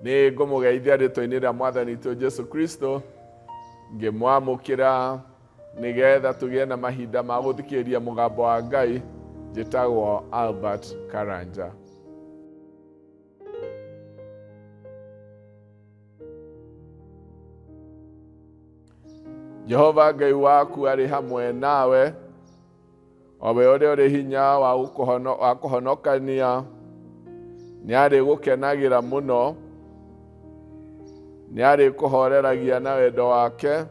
Nĩ ngũmũgeithia rĩtwa-inĩ rĩa Mwathani witũ Jesu Kristo, ngĩmwamũkĩra nĩgetha tũgĩe na mahinda ma gũthikĩrĩria mũgambo wa Ngai. Njĩtagwo Albert Karanja. Jehova Ngai waku arĩ hamwe nawe, o we ũrĩa ũrĩ hinya wa kũhonokania, nĩ arĩgũkenagĩra mũno, nĩ arĩkũhoreragia na wendo wake,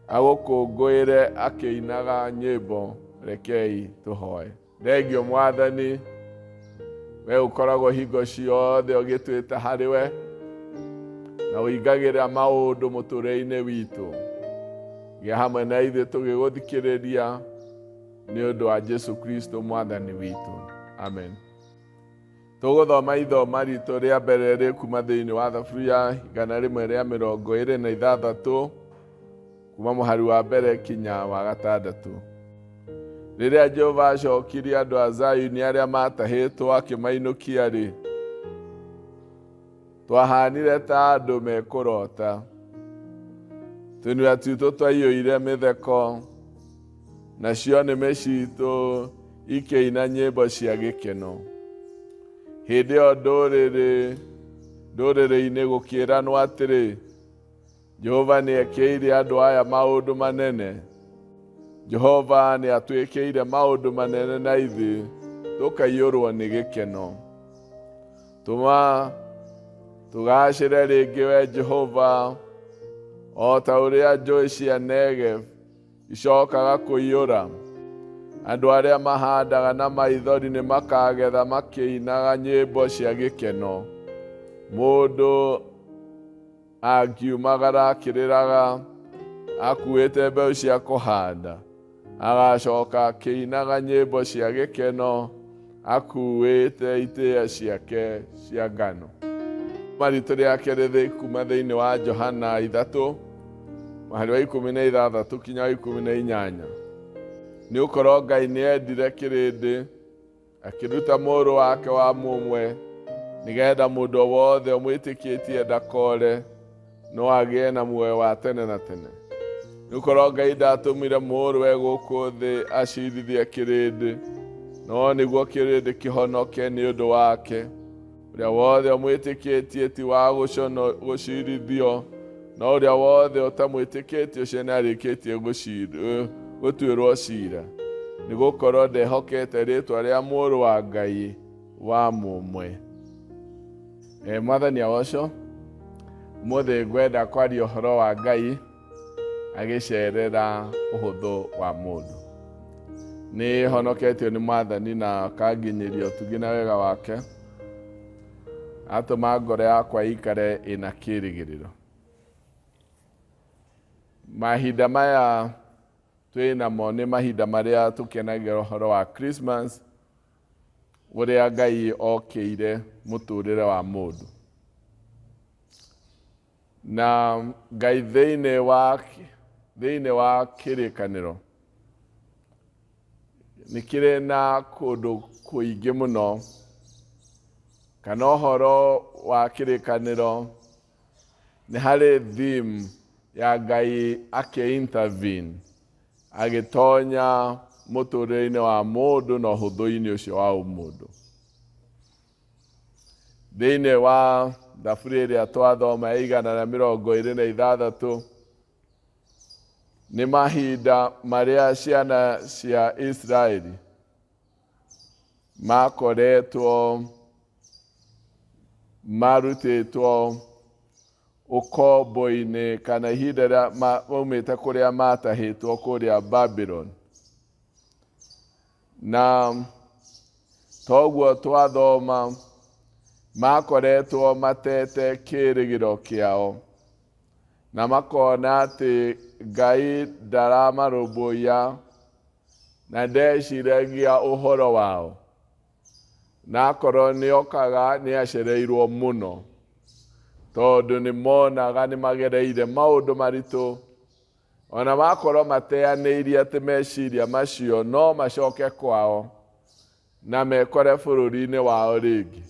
agũkũngũĩre akĩinaga nyĩmbo. Rekei tũhoe. Thengio Mwathani, we ũkoragwo hingo ciothe ũgĩtwĩta harĩ we na ũingagĩrĩra maũndũ mũtũrĩre-inĩ witũ. Gĩa hamwe na ithuĩ tũgĩgũthikĩrĩria nĩ ũndũ wa Jesu Kristo Mwathani witũ. Amen. Tũgũthoma ithoma ritũ rĩa mbere rĩ kuma thĩinĩ wa Thaburi ya 126, kuma mũhari wa mbere kinya wa gatandatũ. Rĩrĩa Jehova acokirie andũ a Zayuni arĩa maatahĩtwo akĩmainũkia-rĩ, twahanire ta andũ mekũrota. Tũnua twitũ twaiyũire mĩtheko, nacio nĩmĩ citũ ikĩina nyĩmbo cia gĩkeno. Hĩndĩ ĩyo ndũrĩrĩ-inĩ gũkĩĩranwo atĩrĩ, Jehova nĩekĩire andũ aya maũndũ manene. Jehova nĩatwĩkĩire maũndũ manene na ithuĩ tũkaiyũrwo nĩ gĩkeno. Tũma tũgacĩre rĩngĩ we Jehova, o ta ũrĩa njũĩ cia Negev icokaga kũiyũra. Andũ arĩa mahandaga na maithori nĩ makagetha makĩinaga nyĩmbo cia gĩkeno. Mũndũ angiumagara akĩrĩraga akuĩte mbeũ cia kũhanda, agacoka akĩinaga nyĩmbo cia gĩkeno akuĩte itĩĩa ciake cia ngano. Maritũ rĩa kerĩ kuma thĩinĩ wa Johana 3, mũhari wa 16 kinya wa 18. Nĩ ũkorwo Ngai nĩendire kĩrĩndĩ, akĩruta mũrũ wake wa mũmwe, nĩgetha mũndũ o wothe ũmwĩtĩkĩtie ndakore, no agĩe na muoyo wa tene na tene. Nĩ ũkorwo Ngai ndatũmire mũrũwe gũkũ thĩ acirithie kĩrĩndĩ, no nĩguo kĩrĩndĩ kĩhonoke nĩ ũndũ wake. Ũrĩa wothe ũmwĩtĩkĩtie ti wa gũcirithio, no ũrĩa wothe ũtamwĩtĩkĩtie ũcio nĩarĩkĩtie gũtuĩrwo cira, nĩ gũkorwo ndehokete rĩĩtwa rĩa mũrũ wa Ngai wa mũmwe. Mwathani agocwo, ũmũthĩ ngwenda kwaria ũhoro wa Ngai agĩcerera ũhũthũ wa mũndũ. Nĩ honoketio nĩ Mwathani na akanginyĩria ũtugi na wega wake, atũma ngoro yakwa ĩikare ĩna kĩĩrĩgĩrĩro. Mahinda maya twĩ namo nĩ mahinda marĩa tũkenagĩra ũhoro wa Christmas, ũrĩa Ngai okĩire mũtũrĩre wa mũndũ. Na Ngai thĩinĩ wa kĩrĩkanĩro nĩ kĩrĩ na kũndũ kũingĩ mũno, kana ũhoro wa kĩrĩkanĩro nĩ harĩ theme ya Ngai akĩ-intervene, agĩtonya mũtũrĩre-inĩ wa mũndũ na ũhũthũ-inĩ ũcio wa ũmũndũ. Thĩinĩ wa Thaburi ĩrĩa twathoma ya 126, nĩ mahinda marĩa ciana cia Isiraeli makoretwo marutĩtwo ũkombo-inĩ, kana ihinda rĩa maumĩte kũrĩa matahĩtwo kũrĩa Babylon. Na toguo twathoma, makoretwo matete kĩĩrĩgĩrĩro kĩao, na makona atĩ Ngai ndaramarũmbũiya na ndeciragia ũhoro wao, na akorwo nĩokaga nĩacereirwo mũno, tondũ nĩmonaga nĩmagereire maũndũ maritũ, ona makorwo mateanĩirie atĩ meciria macio no macoke kwao na mekore bũrũri-inĩ wao rĩngĩ.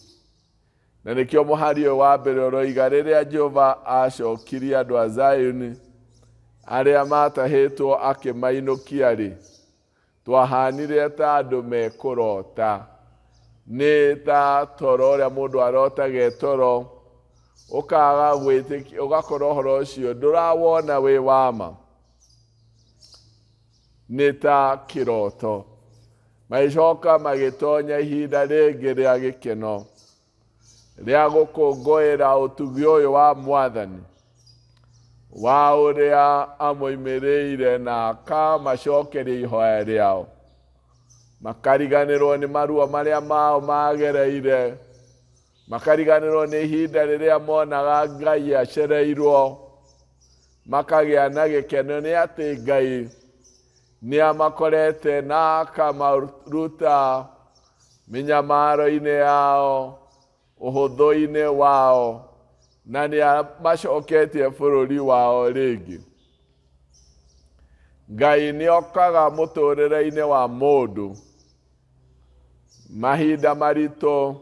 Na nĩkĩo mũhari ũyũ wa mbere ũroiga rĩrĩa Jehova acokirie andũ a Zayuni arĩa matahĩtwo akĩmainũkia-rĩ, twahanire ta andũ mekũrota. Nĩ ta toro ũrĩa mũndũ arotaga e toro, ũkaga gwĩtĩkia, ũgakora ũhoro ũcio ndũrawona wĩ wa ma. Nĩ ta kĩroto. Magĩcoka magĩtonya ihinda rĩngĩ rĩa gĩkeno rĩa gũkũngũĩra ũtugi ũyũ wa Mwathani wa ũrĩa amoimĩrĩire na akamacokeria ihoya rĩao. Makariganĩrwo nĩ maruo marĩa mao magereire, makariganĩrwo nĩ ihinda rĩrĩa monaga Ngai acereirwo, makagĩa na gĩkeno nĩ atĩ Ngai nĩ amakorete na akamaruta mĩnyamaro-inĩ yao, ũhũthũ-inĩ wao, na nĩ amacoketie bũrũri wao rĩngĩ. Ngai nĩ okaga mũtũrĩre-inĩ wa mũndũ mahinda maritũ,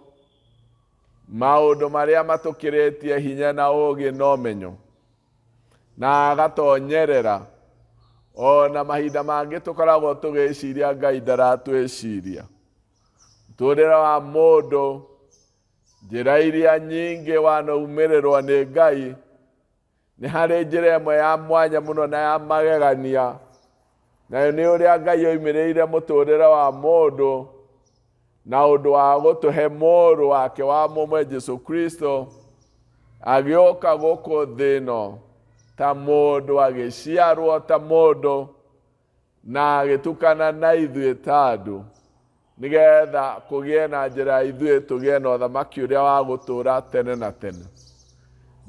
maũndũ marĩa matũkĩrĩtie hinya na ũũgĩ na ũmenyo, na agatonyerera. Ona mahinda mangĩ tũkoragwo tũgĩciria Ngai ndaratwĩciria. Mũtũrĩre wa mũndũ, njĩra iria nyingĩ wanaumĩrĩrwo nĩ Ngai, nĩ harĩ njĩra ĩmwe ya mwanya mũno na ya magegania, nayo nĩ ũrĩa Ngai oimĩrĩire mũtũrĩre wa mũndũ na ũndũ wa gũtũhe mũrũ wake wa mũmwe Jesu Kristo, agĩũka gũkũ thĩ ĩno ta mũndũ, agĩciarwo ta mũndũ, na agĩtukana na ithuĩ ta andũ, nĩgetha kũgĩe na njĩra ya ithuĩ tũgĩe na ũthamaki ũrĩa wa gũtũũra tene na tene.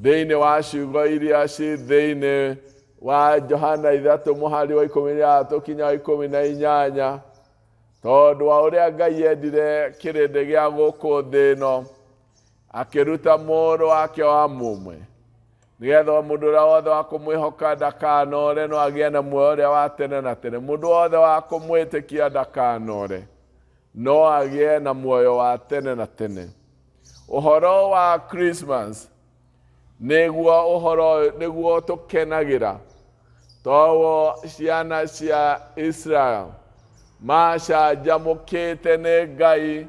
Thĩinĩ wa ciugo iria ci thĩinĩ wa Johana ithatũ mũhari wa 13 kinya wa 18, tondũ wa ũrĩa Ngai endire kĩrĩndĩ gĩa gũkũ thĩ ĩno, akĩruta mũrũ wake wa mũmwe, nĩgetha mũndũ ũrĩa wothe wa kũmwĩhoka ndakanore, no agĩe na muoyo ũrĩa wa tene na tene. Mũndũ wothe wa kũmwĩtĩkia ndakanore, no agĩe na muoyo wa tene na tene. Ũhoro wa Christmas nĩguo ũhoro ũyũ nĩguo tũkenagĩra, toguo ciana cia Israel macanjamũkĩte nĩ Ngai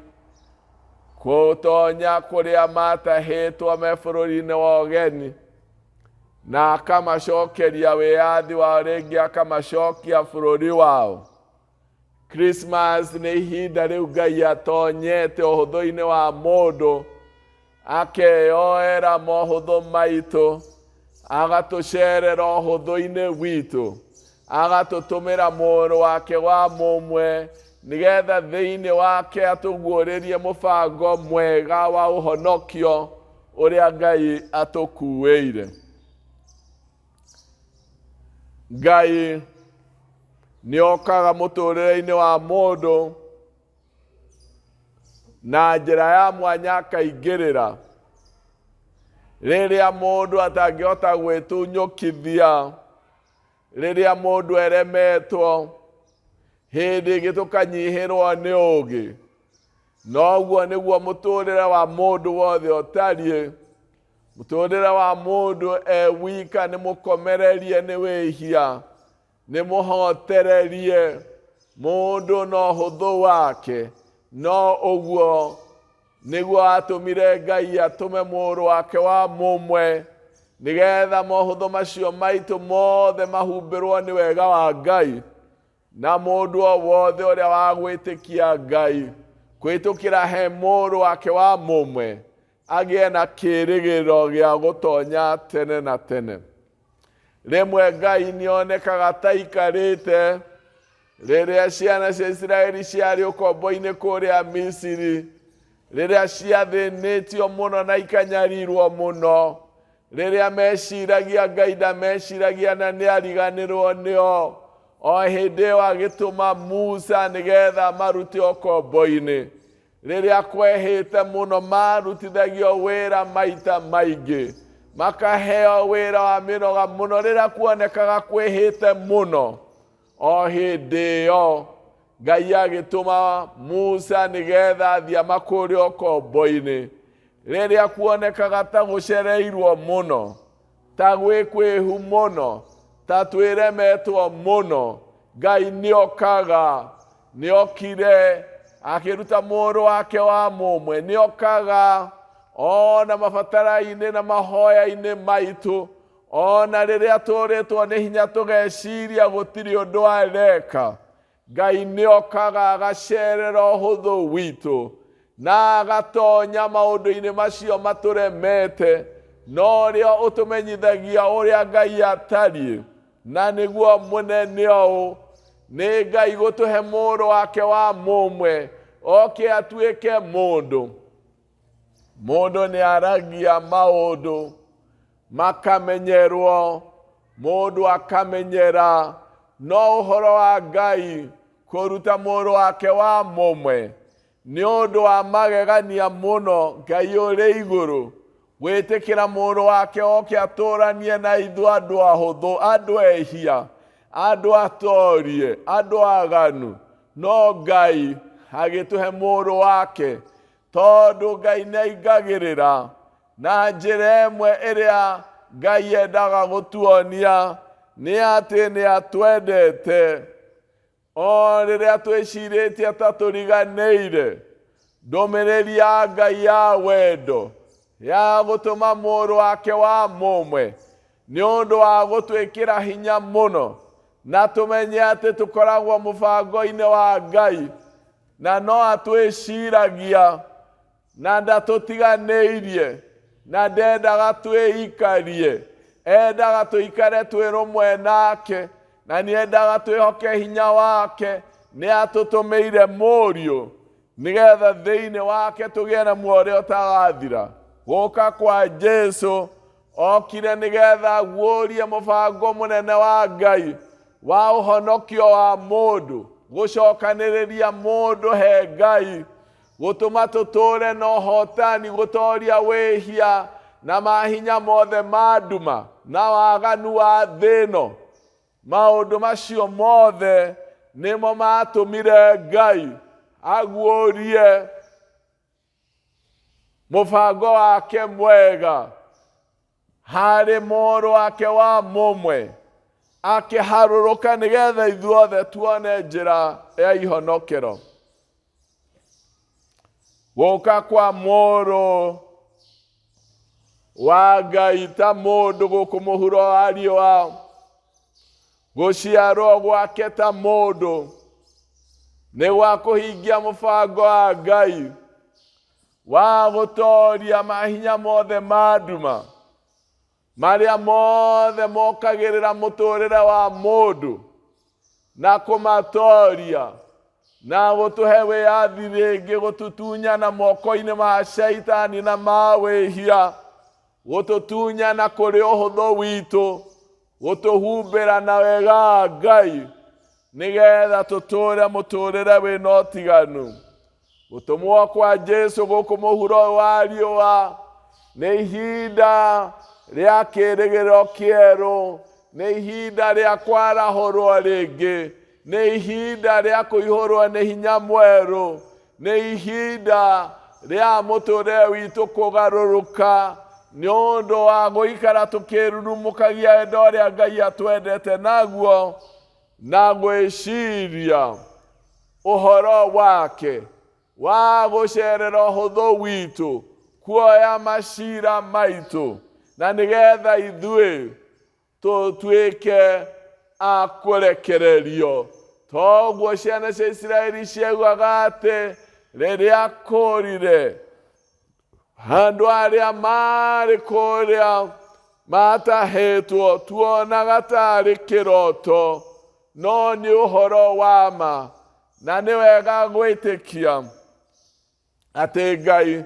gũtonya kũrĩa matahĩtwo me bũrũri-inĩ wa ũgeni, na akamacokeria wĩyathi wao rĩngĩ, akamacokia bũrũri wao. Christmas nĩ ihinda rĩu Ngai atonyete ũhũthũ-inĩ wa mũndũ, akeyoera mohũthũ maitũ, agatũcerera ũhũthũ-inĩ witũ, agatũtũmĩra mũrũ wake wa mũmwe, nĩgetha thĩinĩ wake atũguũrĩrie mũbango mwega wa ũhonokio ũrĩa Ngai atũkuĩire. Ngai nĩ okaga mũtũrĩre-inĩ wa mũndũ na njĩra ya mwanya, akaingĩrĩra rĩrĩa mũndũ atangĩhota gwĩtunyũkithia, rĩrĩa mũndũ eremetwo, hĩndĩ ĩngĩ tũkanyihĩrwo nĩ ũũgĩ. Noguo nĩguo mũtũrĩre wa mũndũ wothe ũtariĩ. Mũtũrĩre wa mũndũ e wika nĩ mũkomererie nĩ wĩhia, nĩ mũhotererie mũndũ na ũhũthũ wake. No ũguo nĩguo atũmire Ngai atũme mũrũ wake wa mũmwe, nĩgetha mohũthũ macio maitũ mothe mahumbĩrwo nĩ wega wa Ngai, na mũndũ o wothe ũrĩa wa gwĩtĩkia Ngai kũhĩtũkĩra he mũrũ wake wa mũmwe agĩe na kĩĩrĩgĩrĩro gĩa gũtonya tene na tene. Rĩmwe Ngai nĩonekaga ta aikarĩte rĩrĩa ciana cia Isiraeli ciarĩ ũkombo-inĩ kũrĩa Misiri, rĩrĩa ciathĩnĩtio mũno na ikanyarirwo mũno, rĩrĩa meciragia Ngai ndameciragia na nĩariganĩrwo nĩo. O hĩndĩ ĩyo agĩtũma Musa nĩgetha marute ũkombo-inĩ. Rĩrĩa kwehĩte mũno marutithagio wĩra maita maingĩ, makaheo wĩra wa mĩnoga mũno rĩrĩa kuonekaga kwĩhĩte mũno. O hĩndĩ ĩyo Ngai agĩtũma Musa nĩgetha athiĩ amakũũre ũkombo-inĩ. Rĩrĩa kuonekaga ta gũcereirwo mũno, ta gwĩ kwĩhu mũno, ta twĩremetwo mũno, Ngai nĩokaga, nĩokire akĩruta mũrũ wake wa mũmwe, nĩokaga ona mabatara-inĩ na mahoya-inĩ maitũ, ona rĩrĩa tũrĩtwo nĩ hinya tũgeciria gũtirĩ ũndũ areka. Ngai nĩokaga agacerera ũhũthũ witũ na agatonya maũndũ-inĩ macio matũremete, na ũrĩa ũtũmenyithagia ũrĩa Ngai atariĩ, na nĩguo mũnene ũũ nĩ Ngai gũtũhe mũrũ wake wa mũmwe oke atuĩke mũndũ. Mũndũ nĩ aragia maũndũ makamenyerwo, mũndũ akamenyera, no ũhoro wa Ngai kũruta mũrũ wake wa mũmwe nĩ ũndũ wa magegania mũno. Ngai ũrĩ igũrũ gwĩtĩkĩra mũrũ wake oke atũranie na ithuĩ andũ ahũthũ, andũ ehia, andũ atorie, andũ aganu, no Ngai agĩtũhe mũrũ wake, tondũ Ngai nĩ aingagĩrĩra na njĩra ĩmwe ĩrĩa Ngai endaga gũtuonia nĩ atĩ nĩ atwendete. O rĩrĩa twĩcirĩtie ta tũriganĩire ndũmĩrĩri ya Ngai ya wendo ya gũtũma mũrũ wake wa mũmwe nĩ ũndũ wa gũtwĩkĩra hinya mũno, na tũmenye atĩ tũkoragwo mũbango-inĩ wa Ngai na no atwĩciragia na ndatũtiganĩirie na ndendaga twĩikarie, endaga tũikare twĩ rũmwe nake na nĩendaga twĩhoke hinya wake. Nĩ atũtũmĩire mũriũ nĩgetha thĩinĩ wake tũgĩe na muoyo ũrĩa ũtagathira. Gũka kwa Jesu okire nĩgetha aguũrie mũbango mũnene wa Ngai wa ũhonokio wa mũndũ, gũcokanĩrĩria mũndũ he Ngai, gũtũma tũtũũre na ũhotani, gũtoria wĩhia na mahinya mothe ma nduma na waganu wa thĩ ĩno. Maũndũ macio mothe nĩmo matũmire Ngai aguũrie mũbango wake mwega harĩ mũrũ wake wa mũmwe, akĩharũrũka nĩgetha ithuothe tuone njĩra ya ihonokero. Gũka kwa mũrũ wa Ngai ta mũndũ gũkũ mũhuro wa riũa, gũciarwo gwake ta mũndũ nĩ gwa kũhingia mũbango wa Ngai wa gũtoria mahinya mothe ma nduma marĩa mothe mokagĩrĩra mũtũrĩre wa mũndũ na kũmatoria na gũtũhe wĩyathi rĩngĩ, gũtũtunyana moko-inĩ ma caitani na ma wĩhia, gũtũtunyana kũrĩ ũhũthũ witũ, gũtũhumbĩra na wega wa Ngai nĩgetha tũtũre mũtũrĩre wĩna ũtiganu. Gũtũmwo kwa Jesu gũkũ mũhuro wa riũa nĩ ihinda rĩa kĩĩrĩgĩrĩro kĩerũ, nĩ ihinda rĩa kwarahũrwo rĩngĩ, nĩ ihinda rĩa kũihũrwo nĩ hinya mwerũ, nĩ ihinda rĩa mũtũrĩre witũ kũgarũrũka nĩ ũndũ wa gũikara tũkĩrurumũkagia wendo ũrĩa Ngai atwendete naguo na gwĩciria ũhoro wake wa gũcerera ũhũthũ witũ, kuoya macira maitũ, na nĩgetha ithuĩ tũtuĩke a kũrekererio. Toguo ciana cia Isiraeli ciaugaga atĩ rĩrĩa kũrire andũ arĩa marĩ kũrĩa matahĩtwo tuonaga tarĩ kĩroto, no nĩ ũhoro wa ma, na nĩ wega gwĩtĩkia atĩ Ngai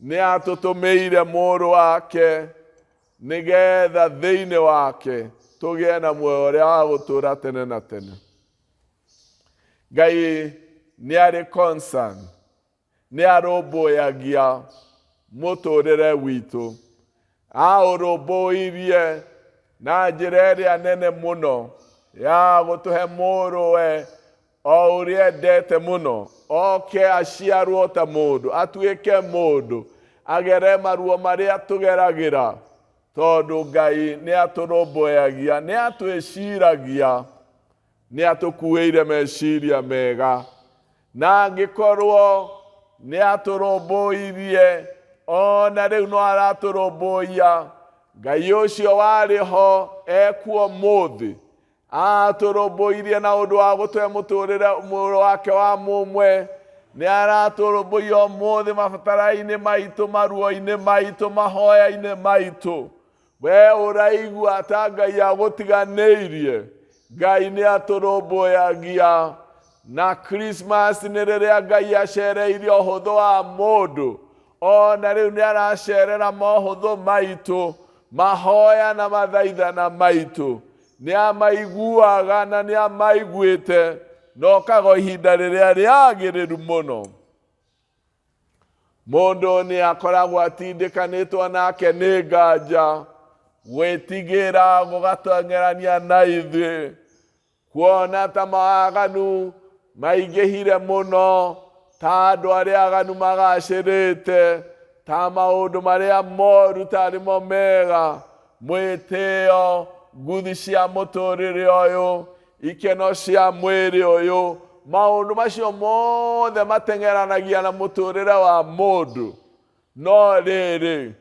nĩ atũtũmĩire mũrũ wake nĩgetha thĩinĩ wake tũgĩe na muoyo ũrĩa wa gũtũũra tene na tene. Ngai nĩ arĩ concern, nĩ arũmbũyagia mũtũũrĩre witũ, aũrũmbũirie na njĩra ĩrĩa nene mũno ya gũtũhe mũrũwe o ũrĩa endete mũno, oke aciarwo ta mũndũ, atuĩke mũndũ, Agere maruo marĩa tũgeragĩra, tondũ Ngai nĩ atũrũmbũyagia, nĩ atwĩciragia, nĩ atũkuĩire meciria mega. Na angĩkorwo nĩ atũrũmbũirie, ona rĩu no aratũrũmbũiya. Ngai ũcio warĩ ho ekuo mũthĩ, atũrũmbũirie na ũndũ wa gũtũhe mũtũrĩre mũrũ wake wa mũmwe. Nĩ aratũrũmbũiya ũmũthĩ mabatara-inĩ maitũ, maruo-inĩ maitũ, mahoya-inĩ maitũ. We ũraigua ta Ngai agũtiganĩirie, Ngai nĩ atũrũmbũyagia. Na Christmas nĩ rĩrĩa Ngai acereirie ũhũthũ wa mũndũ, ona rĩu nĩ aracerera mohũthũ maitũ, mahoya na mathaithana maitũ. Nĩ amaiguaga na nĩ amaiguĩte, na okaga ihinda rĩrĩa rĩagĩrĩru mũno. Mũndũ nĩ akoragwo atindĩkanĩtwo nake nĩ nganja, gwĩtigĩra gũgateng'erania na ithuĩ, kuona ta mawaganu maingĩhire mũno, ta andũ arĩa aganu magacĩrĩte, ta maũndũ marĩa moru tarĩ mo mega, mwĩtĩo, nguthi cia mũtũrĩre ũyũ, ikeno cia mwĩrĩ ũyũ, maũndũ macio mothe mateng'eranagia na mũtũrĩre wa mũndũ. No rĩrĩ,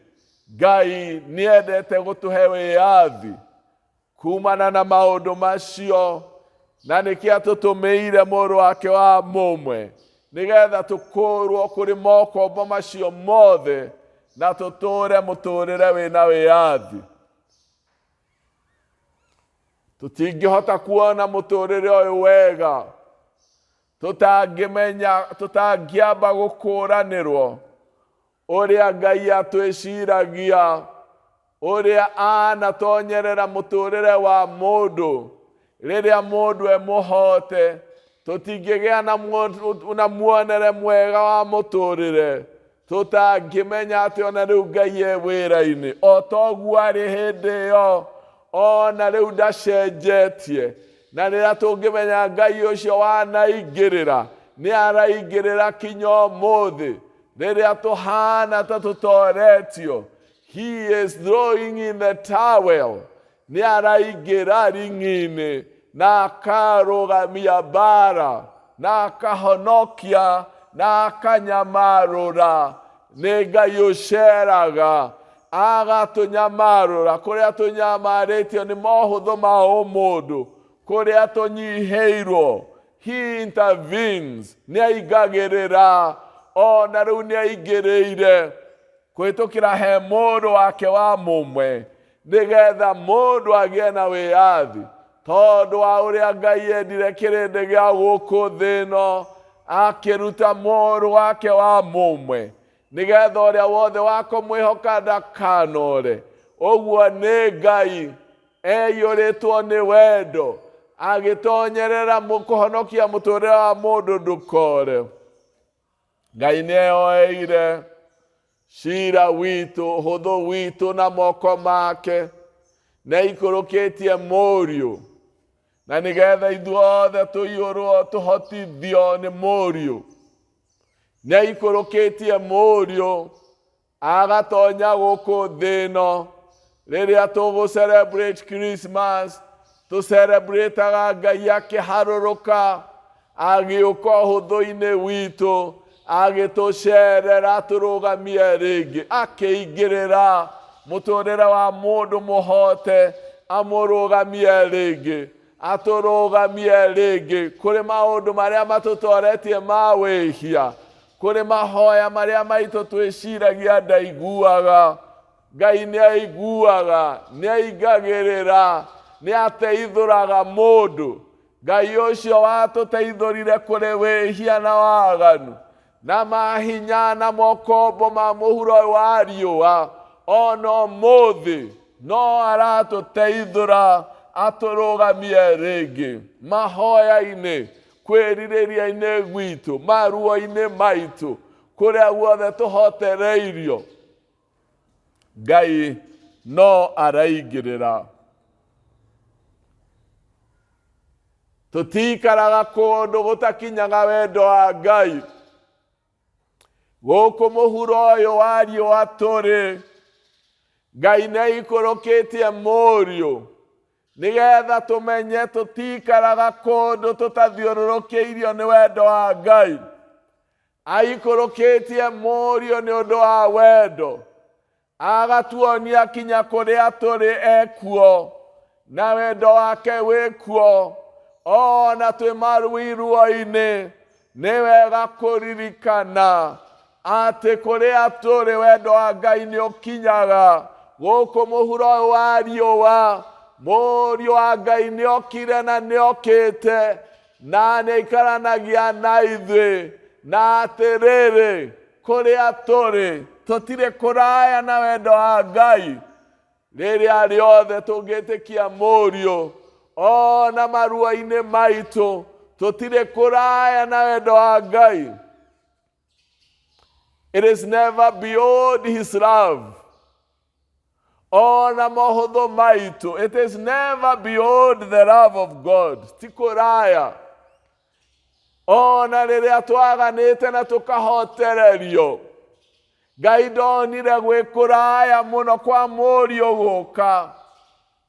Ngai nĩendete gũtũhe wĩyathi kumana na maũndũ macio, na nĩkĩo atũtũmĩire mũrũ wake wa mũmwe, nĩgetha tũkũrwo kũrĩ mokombo macio mothe na tũtũre mũtũrĩre wĩna wĩyathi. Tũtingĩhota kuona mũtũrĩre ũyũ wega tũtangĩmenya, tũtangĩamba gũkũranĩrwo ũrĩa Ngai atwĩciragia, ũrĩa anatonyerera mũtũrĩre wa mũndũ. Rĩrĩa mũndũ emũhote, tũtingĩgĩa na muonere mwega wa mũtũrĩre, tũtangĩmenya atĩ ona rĩu Ngai e wĩra-inĩ o toguo arĩ hĩndĩ ĩyo, ona rĩu ndacenjetie. Na rĩrĩa tũngĩmenya Ngai ũcio wanaingĩrĩra, nĩ araingĩrĩra kinya ũmũthĩ, rĩrĩa tũhana ta tũtoretio, he is throwing in the towel, nĩ araingĩra ring'i-inĩ na akarũgamia mbara na akahonokia na akanyamarũra. Nĩ Ngai ũceraga agatũnyamarũra kũrĩa tũnyamarĩtio nĩ mohũthũ ma ũmũndũ, kũrĩa tũnyihĩirwo. He intervenes, nĩ aingagĩrĩra, ona rĩu nĩ aingĩrĩire kũhĩtũkĩra he mũndũ wake wa mũmwe, nĩgetha mũndũ agĩe na wĩyathi. Tondũ wa ũrĩa Ngai endire kĩrĩndĩ gĩa gũkũ thĩ ĩno, akĩruta mũrũ wake wa mũmwe, nĩgetha ũrĩa wothe wakũmwĩhoka ndakanore. Ũguo nĩ Ngai eyũrĩtwo nĩ wendo, agĩtonyerera kũhonokia mũtũrĩre wa mũndũ ndũkore. Ngai nĩ eyoeire cira witũ, ũhũthũ witũ na moko make, nĩ aikũrũkĩtie mũriũ, na nĩgetha ithuothe tũiyũrwo tũhotithio nĩ mũriũ. Nĩ aikũrũkĩtie mũriũ agatonya gũkũ thĩ ĩno. Rĩrĩa tũgũ celebrate Christmas, tũ celebrataga Ngai akĩharũrũka, agĩũka ũhũthũ-inĩ witũ, agĩtũcerera atũrũgamie rĩngĩ, akĩingĩrĩra mũtũrĩre wa mũndũ mũhote, amũrũgamie rĩngĩ, atũrũgamie rĩngĩ kũrĩ maũndũ marĩa matũtoretie ma wĩhia, kũrĩ mahoya marĩa maitũ twĩciragia ndaiguaga. Ngai nĩ aiguaga, nĩ aingagĩrĩra, nĩ ateithũraga mũndũ. Ngai ũcio watũteithũrire kũrĩ wĩhia na waganu na mahinya na mokombo ma mũhuro wa riũa, ona ũmũthĩ no aratũteithũra atũrũgamie rĩngĩ mahoya-inĩ, kwĩrirĩria-inĩ gwitũ, maruo-inĩ maitũ, kũrĩa guothe tũhotereirio, Ngai no araingĩrĩra. Tũtikaraga kũndũ gũtakinyaga wendo wa Ngai. Gũkũ mũhuro ũyũ wa riũa tũrĩ, Ngai nĩ aikũrũkĩtie mũriũ nĩgetha tũmenye tũtikaraga kũndũ tũtathiũrũrũkĩirio nĩ wendo wa Ngai. Aikũrũkĩtie mũriũ nĩ ũndũ wa wendo, agatuonia kinya kũrĩa tũrĩ ekuo, na wendo wake wĩkuo, ona twĩ maruiruo-inĩ. Nĩ wega kũririkana atĩ kũrĩa tũrĩ wendo wa Ngai nĩ ũkinyaga. Gũkũ mũhuro ũyũ wa riũa, mũriũ wa Ngai nĩ okire na nĩ okĩte, na nĩ aikaranagia na ithuĩ, na atĩrĩrĩ, kũrĩa tũrĩ tũtirĩ kũraya na wendo wa Ngai. Rĩrĩa rĩothe tũngĩtĩkia mũriũ, ona maruo-inĩ maitũ, tũtirĩ kũraya na wendo wa Ngai. It is never beyond his love. Ona mohũthũ maitũ, it is never beyond the love of God. Ti kũraya. Ona rĩrĩa twaganĩte na tũkahotererio, Ngai ndonire gwĩ kũraya mũno kwa mũriũ gũka.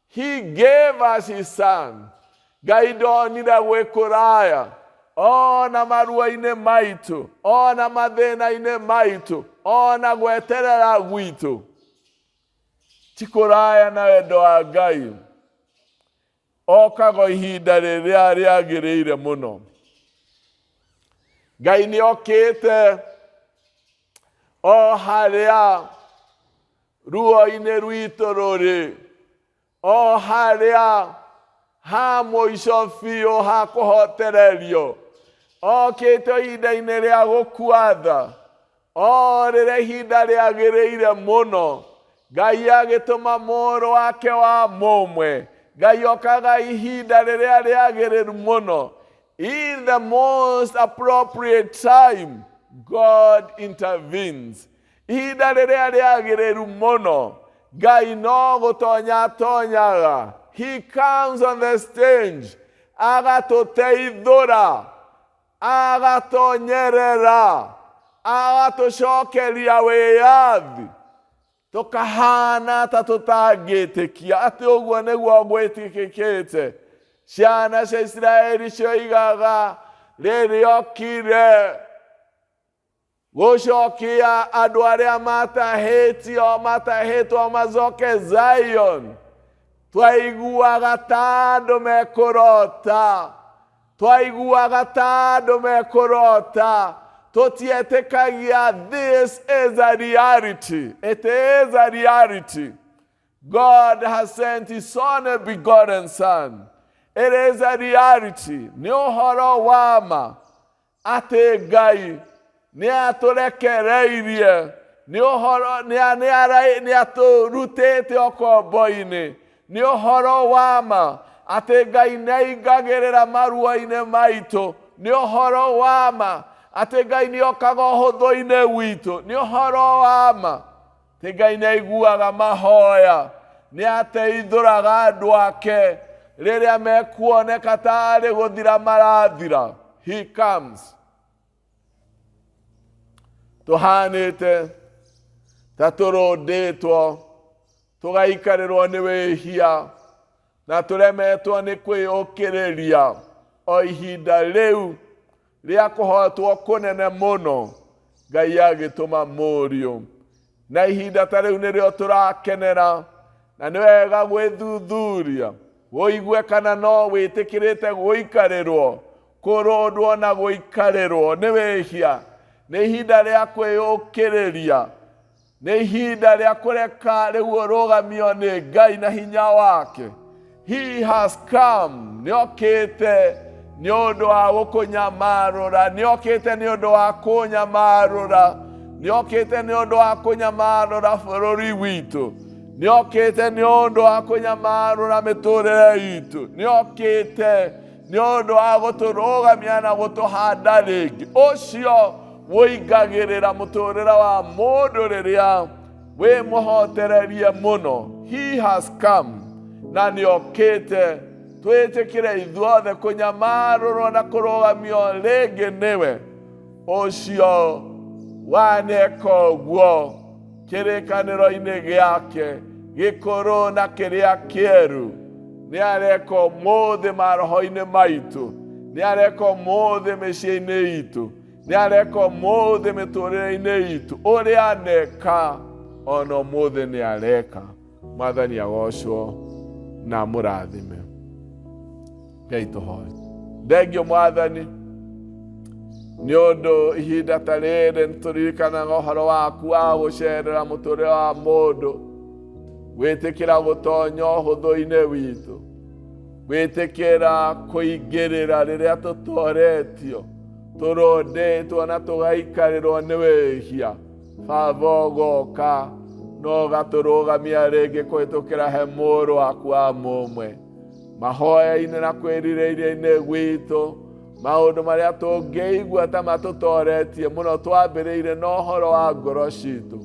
He gave us his son. Ngai ndonire gwĩ kũraya, ona maruo-inĩ maitũ, ona mathĩna-inĩ maitũ, ona gweterera gwitũ, ti kũraya na wendo wa Ngai. Okaga ihinda rĩrĩa rĩagĩrĩire mũno. Ngai nĩ okĩte o harĩa ruo-inĩ rwitũ rũrĩ, o harĩa ha mũico biũ ha kũhotererio. Okĩte ihinda-inĩ rĩa gũkua tha, o rĩrĩa ihinda rĩagĩrĩire mũno. Ngai agĩtũma mũrũ wake wa mũmwe. Ngai okaga ihinda rĩrĩa rĩagĩrĩru mũno. In the most appropriate time, God intervenes. Ihinda rĩrĩa rĩagĩrĩru mũno, Ngai no gũtonya atonyaga. He comes on the stage, agatũteithũra, agatonyerera, agatũcokeria wĩyathi, tũkahana ta tũtangĩtĩkia atĩ ũguo nĩguo gwĩtĩkĩkĩte. Ciana cia Isiraeli cioigaga rĩrĩa okire gũcokia andũ arĩa matahĩtio, matahĩtwo macoke Zion, twaiguaga ta andũ mekũrota, twaiguaga ta andũ mekũrota, tũtietĩkagia. This is a reality. It is a reality. God has sent his only begotten son. It is a reality. Nĩ ũhoro wa ma atĩ Ngai nĩ atũrekereirie, nĩ ũhoro nĩ atũrutĩte ũkombo-inĩ. Nĩ ũhoro wa ma atĩ Ngai nĩ aingagĩrĩra maruo-inĩ maitũ. Nĩ ũhoro wa ma atĩ Ngai nĩ okaga ũhũthũ-inĩ witũ. Nĩ ũhoro wa ma atĩ Ngai nĩ aiguaga mahoya, nĩ ateithũraga andũ ake rĩrĩa mekuoneka tarĩ gũthira marathira. He comes. Tũhanĩte ta tũrũndĩtwo, tũgaikarĩrwo nĩ wĩhia, na tũremetwo nĩ kwĩyũkĩrĩria, o ihinda rĩu rĩa kũhotwo kũnene mũno, Ngai agĩtũma mũriũ. Na ihinda ta rĩu nĩrĩo tũrakenera, na nĩ wega gwĩthuthuria ũigue kana no wĩtĩkĩrĩte gũikarĩrwo, kũrũndwo na gũikarĩrwo nĩ wĩhia. Nĩ ihinda rĩa kwĩyũkĩrĩria, nĩ ihinda rĩa kũreka rĩu ũrũgamio nĩ Ngai na hinya wake. He has come. Nĩ okĩte nĩ ũndũ wa gũkũnyamarũra, nĩ okĩte nĩ ũndũ wa kũnyamarũra, nĩ okĩte nĩ ũndũ wa kũnyamarũra bũrũri witũ, nĩ okĩte nĩ ũndũ wa kũnyamarũra mĩtũrĩre itũ, nĩ okĩte nĩ ũndũ wa gũtũrũgamia na gũtũhanda rĩngĩ. Ũcio wũingagĩrĩra mũtũrĩre wa mũndũ rĩrĩa wĩ mũhotererie mũno. He has come, na nĩ okĩte twĩtĩkĩre ithuothe kũnyamarũrwo na kũrũgamio rĩngĩ nĩwe ũcio. Waneka ũguo kĩrĩkanĩro-inĩ gĩake gĩkũrũ na kĩrĩa kĩerũ, nĩ areka ũmũthĩ maroho-inĩ maitũ, nĩ areka ũmũthĩ mĩciĩ-inĩ itũ, nĩ areka ũmũthĩ mĩtũrĩre-inĩ itũ. Ũrĩa aneka ona ũmũthĩ nĩ areka. Mwathani agocwo na amũrathime. Ngai tũhoe. Thengio Mwathani nĩ ũndũ ihinda ta rĩrĩ nĩtũririkanaga ũhoro waku wa gũcerera mũtũrĩre wa mũndũ, gwĩtĩkĩra gũtonya ũhũthũ-inĩ witũ, gwĩtĩkĩra kũingĩrĩra rĩrĩa tũtoretio, tũrũndĩtwo na tũgaikarĩrwo nĩ wĩhia. Baba ũgoka na ũgatũrũgamia rĩngĩ kũhĩtũkĩra he mũrũ waku wa mũmwe. Mahoya-inĩ na kwĩrirĩria-inĩ gwitũ, maũndũ marĩa tũngĩigua ta matũtoretie mũno twambĩrĩire na ũhoro wa ngoro citũ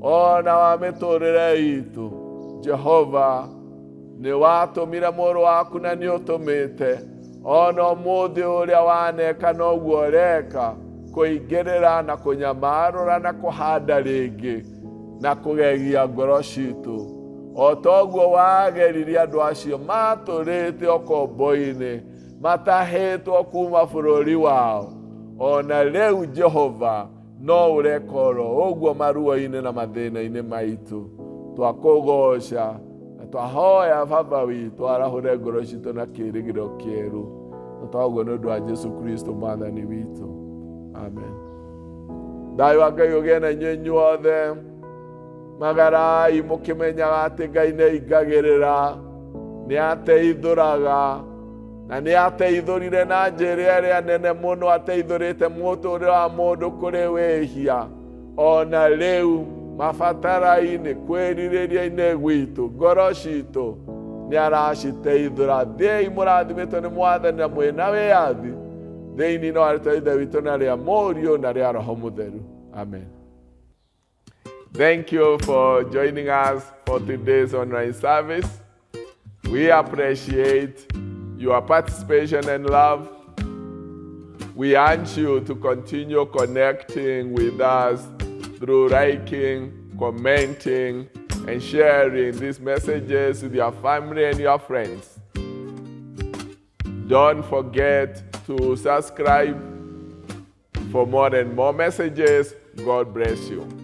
ona wa mĩtũrĩre itũ. Jehova, nĩ watũmire mũrũ waku na nĩ ũtũmĩte ona ũmũthĩ ũrĩa waneka noguo ũreka, kũingĩrĩra na kũnyamarũra na kũhanda rĩngĩ na kũgegia ngoro citũ. O toguo wageririe andũ acio matũrĩte ũkombo-inĩ, matahĩtwo kuma bũrũri wao, ona rĩu Jehova no ũreka oro ũguo maruo-inĩ na mathĩna-inĩ maitũ. Twakũgoca na twahoya Baba witũ arahũre ngoro citũ na kĩĩrĩgĩrĩro kĩerũ, na twaguo nĩ ũndũ wa Jesu Kristo Mwathani witũ. Amen. Thayũ wa Ngai ũgĩe na inyuĩ inyuothe. Magarai mũkĩmenyaga atĩ Ngai nĩ aingagĩrĩra, nĩ ateithũraga, na nĩ ateithũrire na njĩra ĩrĩa nene mũno, ateithũrĩte mũtũrĩre wa mũndũ kũrĩ wĩhia. Ona rĩu mabatara-inĩ, kwĩrirĩria-inĩ gwitũ, ngoro citũ nĩ araciteithũra. Thiĩi mũrathimĩtwo nĩ Mwathani na mwĩna wĩyathi thĩinĩ wa rĩtwa Ithe witũ na rĩa Mũriũ na rĩa Roho Mũtheru. Amen. Thank you for joining us for today's online service. We appreciate your participation and love. We urge you to continue connecting with us through liking, commenting, and sharing these messages with your family and your friends. Don't forget to subscribe for more and more messages. God bless you.